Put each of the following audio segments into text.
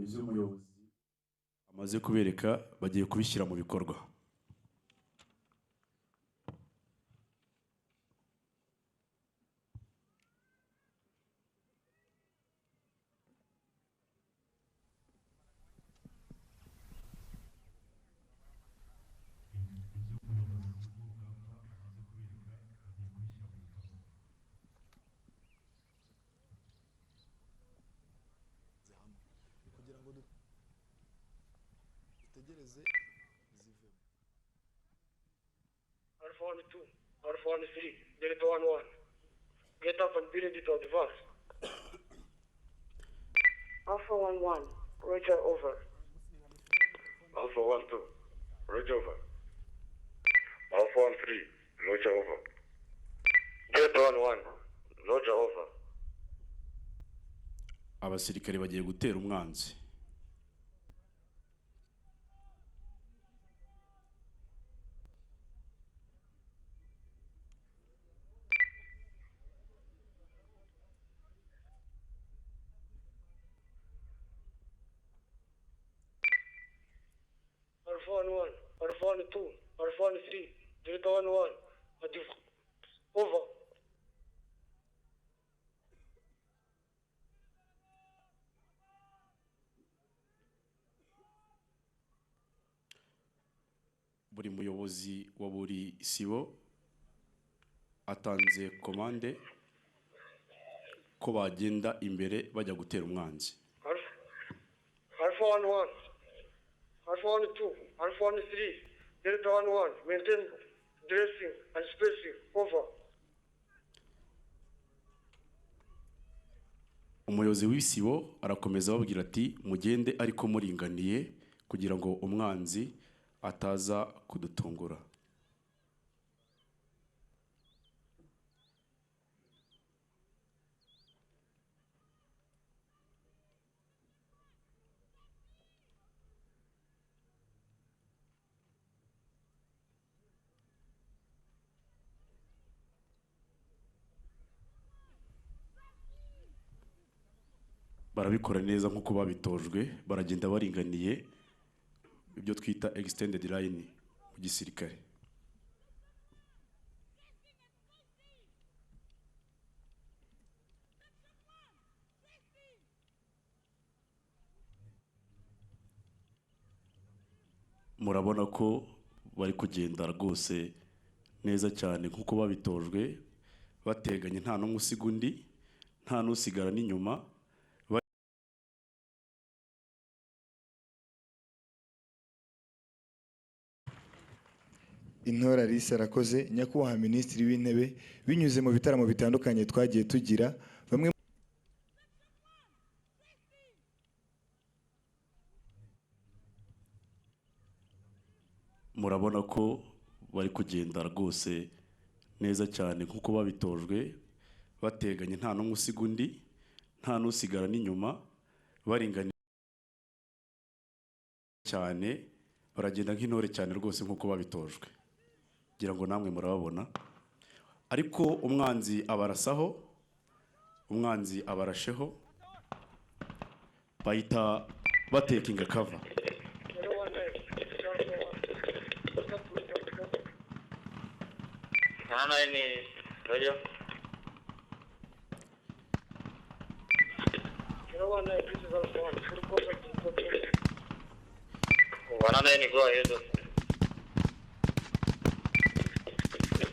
Ibyo umuyobozi amaze kubereka bagiye kubishyira mu bikorwa. Kugira ngo dutegereze zivemo. Alpha 1 2, Alpha 1 3, Delta 1 1. Get up and be ready to advance. Alpha 1 1, Roger, over. Alpha 1 2, Roger, over. Alpha 1 3, Roger, over. Delta 1 1, Roger, over. Abasirikare bagiye gutera umwanzi. Alpha 1 1, Alpha 1 2, Alpha 1 3, Delta 1 1, adv- over. Buri muyobozi wa buri sibo atanze komande ko bagenda imbere bajya gutera umwanzi. Alpha, Alpha 1 1, Alpha 1 2, Alpha 1 3, Delta 1 1, maintain dressing and spacing, over. Umuyobozi w'isibo arakomeza ababwira ati mugende ariko muringaniye kugira ngo umwanzi ataza kudutungura. Barabikora neza nk'uko babitojwe, baragenda baringaniye, ibyo twita extended line mu gisirikare. Murabona ko bari kugenda rwose neza cyane nk'uko babitojwe, bateganye, nta n'umwe usiga undi, nta n'usigara n'inyuma. Intore Alice arakoze. Nyakubahwa Minisitiri w'Intebe, binyuze mu bitaramo bitandukanye twagiye tugira, bamwe Murabona ko bari kugenda rwose neza cyane nk'uko babitojwe, bateganye, nta n'umwe usiga undi, nta n'usigara n'inyuma, baringaniye cyane, baragenda nk'intore cyane rwose nk'uko babitojwe. Ngira ngo namwe murababona. Ariko umwanzi abarasaho, umwanzi abarasheho, bahita batekinga cover. 0 1 9, Alpha 1. Get up to advance. 1 9, Roger. 0 1 9, this is Alpha 1. Full contact reported. 1 9, go ahead.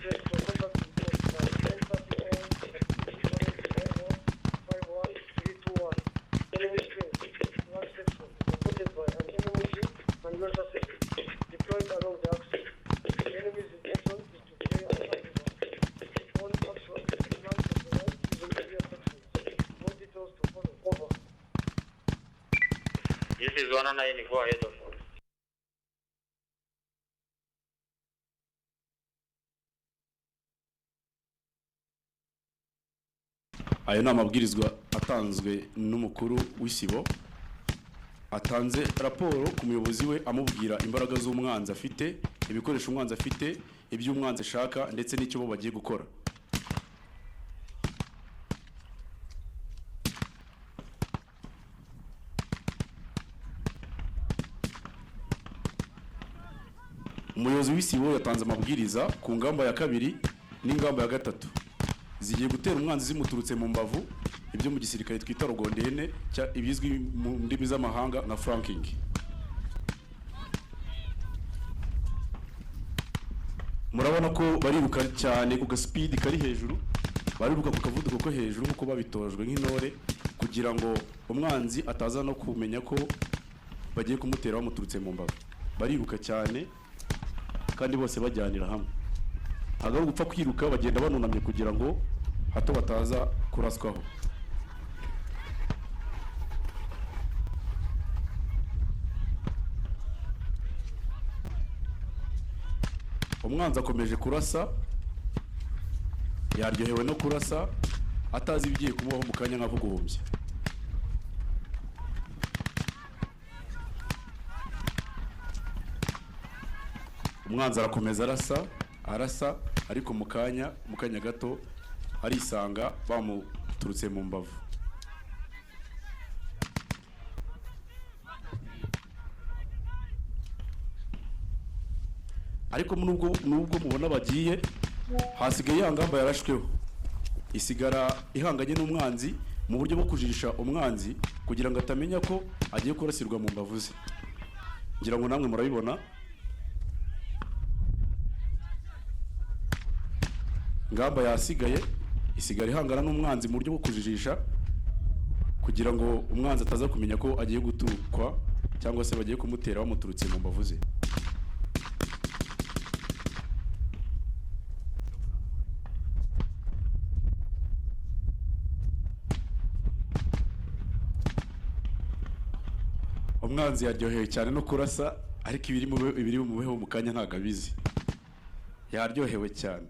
Check for contact report by 10:30 a.m. 51321. Enemy strength, one section, supported by an enemy jeep and mortar section, deployed along the axis. The enemy's intention is to play a tactical. All action planned for the night is in area sections. More details to follow. Over. This is 1 9, go ahead. Ayo ni amabwirizwa atanzwe n'umukuru w'isibo, atanze raporo ku muyobozi we amubwira imbaraga z'umwanzi afite, ibikoresho umwanzi afite, ibyo umwanzi ashaka ndetse n'icyo bo bagiye gukora. Umuyobozi w'isibo yatanze amabwiriza ku ngamba ya kabiri n'ingamba ya gatatu zigiye gutera umwanzi zimuturutse mu mbavu, ibyo mu gisirikare twita rugondihene, ibizwi mu ndimi z'amahanga nka flanking. Murabona ko bariruka cyane ku gasipidi kari hejuru, bariruka ku kavuduko ko hejuru nk'uko babitojwe nk'intore, kugira ngo umwanzi ataza no kumenya ko bagiye kumutera bamuturutse mu mbavu. Bariruka cyane kandi bose bajyanira hamwe, ntabwo ari ugupfa kwiruka, bagenda banunamye kugira ngo hato bataza kuraswaho. Umwanzi akomeje kurasa, yaryohewe no kurasa atazi ibigiye kumubaho mu kanya nk'ako guhumbya. Umwanzi arakomeza arasa arasa, ariko mu kanya gato arisanga bamuturutse mu mbavu. Ariko nubwo mubona bagiye, hasigaye ya ngamba yarashweho isigara ihanganye n'umwanzi mu buryo bwo kujijisha umwanzi kugira ngo atamenya ko agiye kurasirwa mu mbavu ze. Ngira ngo namwe murabibona. Ngamba yasigaye isigara ihangana n'umwanzi mu buryo bwo kujijisha kugira ngo umwanzi ataza kumenya ko agiye gutukwa cyangwa se bagiye kumutera bamuturutse mu mbavu ze. Umwanzi yaryohewe cyane no kurasa, ariko ibiri bumubeho mu kanya ntabwo abizi. Yaryohewe cyane.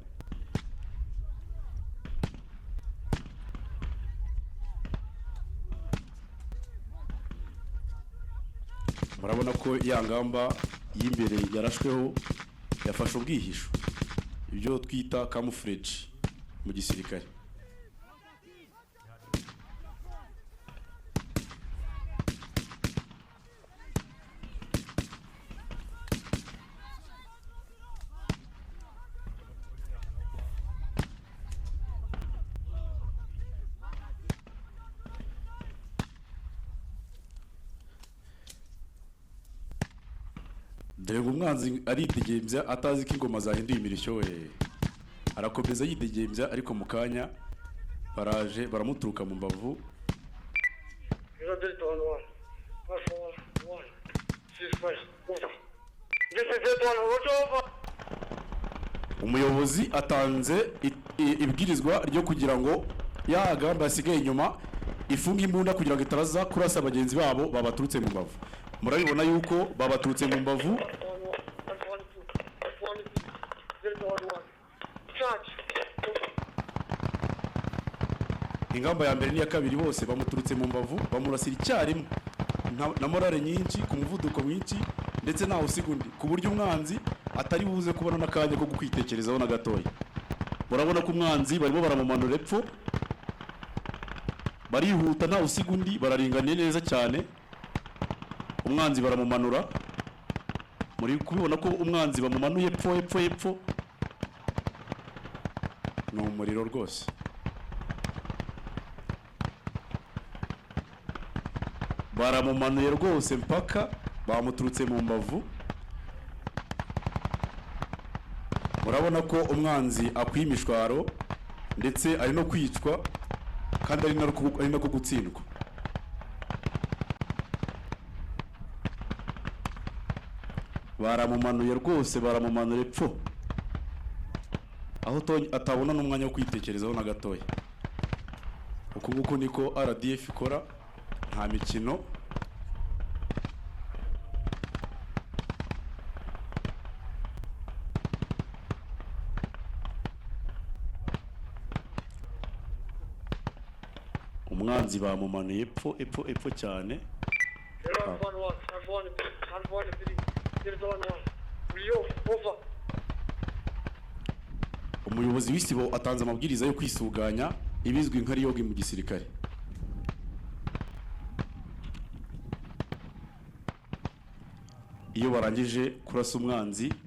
Murabona ko ya ngamba y'imbere yarashweho yafashe ubwihisho, ibyo twita camouflage mu gisirikare. Dore ngo umwanzi aritegembya atazi ko ingoma zahinduye imirishyo we. Arakomeza yitegembya, ariko mu kanya baraje baramuturuka mu mbavu. Umuyobozi atanze ibwirizwa ryo kugira ngo ya gamba yasigaye inyuma ifunge imbunda kugira ngo itaraza kurasa bagenzi babo babaturutse mu mbavu. Murabibona yuko babaturutse mu mbavu. Ingamba ya mbere n'iya kabiri bose bamuturutse mu mbavu, bamurasira icyarimwe na morale nyinshi ku muvuduko mwinshi, ndetse ntawe usiga undi, ku buryo umwanzi atari buze kubona n'akanya ko kwitekerezaho na gatoya. Murabona ko umwanzi barimo baramumanura epfo, barihuta ntawe usiga undi, bararinganiye neza cyane. Umwanzi baramumanura, muri kubibona ko umwanzi bamumanuye epfo epfo epfo, ni umuriro rwose. Baramumanuye rwose mpaka bamuturutse mu mbavu. Murabona ko umwanzi akwiye imishwaro, ndetse ari no kwicwa kandi ari nako gutsindwa. Baramumanuye rwose, baramumanura epfo aho atabona n'umwanya wo kwitekerezaho na gatoya. Uku nguku niko RDF ikora, nta mikino. Umwanzi bamumanuye epfo epfo epfo cyane. Umuyobozi w'isibo atanze amabwiriza yo kwisuganya, ibizwi nka riyogi mu gisirikare. Iyo barangije kurasa umwanzi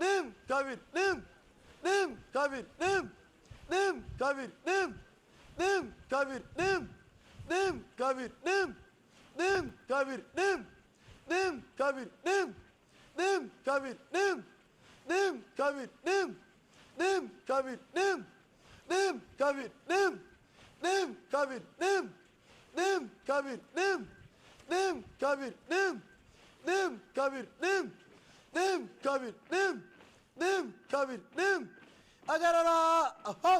Rimwe, kabiri, rimwe, rimwe, kabiri, rimwe, rimwe, kabiri, rimwe, rimwe, kabiri, rimwe, rimwe, kabiri, rimwe, rimwe, kabiri, rimwe, rimwe, kabiri, rimwe, rimwe, kabiri, rimwe, rimwe, kabiri, rimwe, rimwe, kabiri, rimwe, rimwe, kabiri, rimwe, rimwe, kabiri, rimwe, rimwe, kabiri, rimwe, rimwe, kabiri, rimwe, rimwe, kabiri, rimwe, rimwe, kabiri, rimwe, rimwe, kabiri, rimwe, hagarara, aha.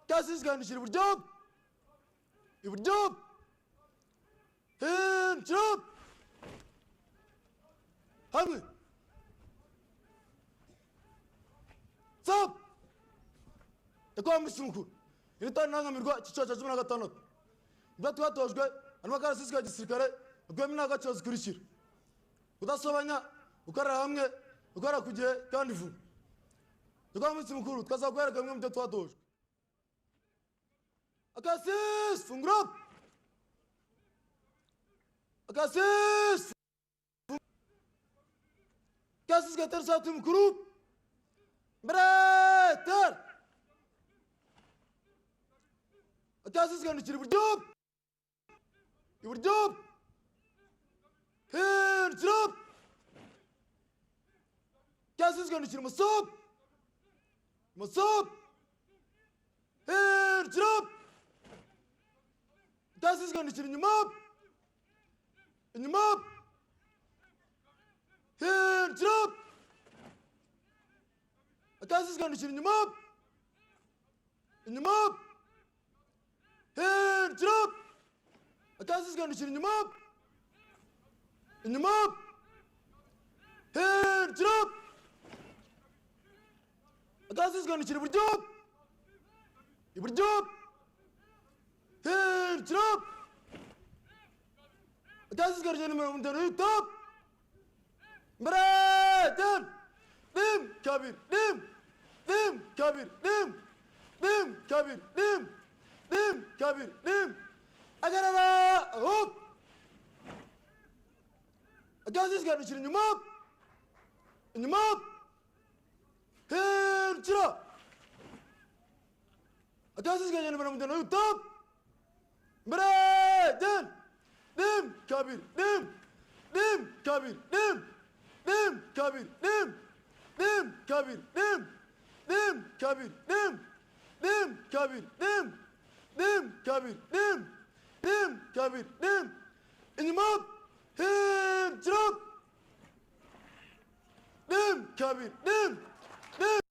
Kasisi gandishira iburyo, iburyo, hindura, hamwe, stop. Nyakubahwa Minisitiri Mukuru, iri torero ndangamirwa icyiciro cya 16 ibyo twatojwe harimo akarasisi ka gisirikare gakubiyemo indangagaciro zikurikira: kudasobanya, gukorera hamwe, gukorera ku gihe kandi vuba. Nyakubahwa Minisitiri Mukuru, twasaba kubereka bimwe mu byo twatojwe. Akarasisi fungura, akarasisi, akarasisi gatera ishati mukuru, mbere tera, akarasisi gahindukira iburyo, iburyo, hindukira, akarasisi gahindukira imoso, imoso, hindukira, akarasisi gahindukira inyuma, inyuma, hindukira, akarasisi gahindukira inyuma, inyuma, hindukira, akarasisi gahindukira inyuma, inyuma, hindukira, akarasisi gahindukira iburyo, iburyo, hindukira, akarasisi gahindukira 53, mbere tera, rimwe, kabiri, rimwe, rimwe, kabiri, rimwe, rimwe, kabiri, rimwe, rimwe, kabiri, rimwe, hagarara, hop. Akarasisi gahindukira inyuma, inyuma, hindukira, akarasisi gahindukira 53, mbere tera, rimwe, kabiri, rimwe, rimwe, kabiri, rimwe, rimwe, kabiri, rimwe, rimwe, kabiri, rimwe, rimwe, kabiri, rimwe, rimwe, kabiri, rimwe, rimwe, kabiri, rimwe, rimwe, kabiri, rimwe, inyuma, hindukira, rimwe, kabiri, rimwe, rimwe.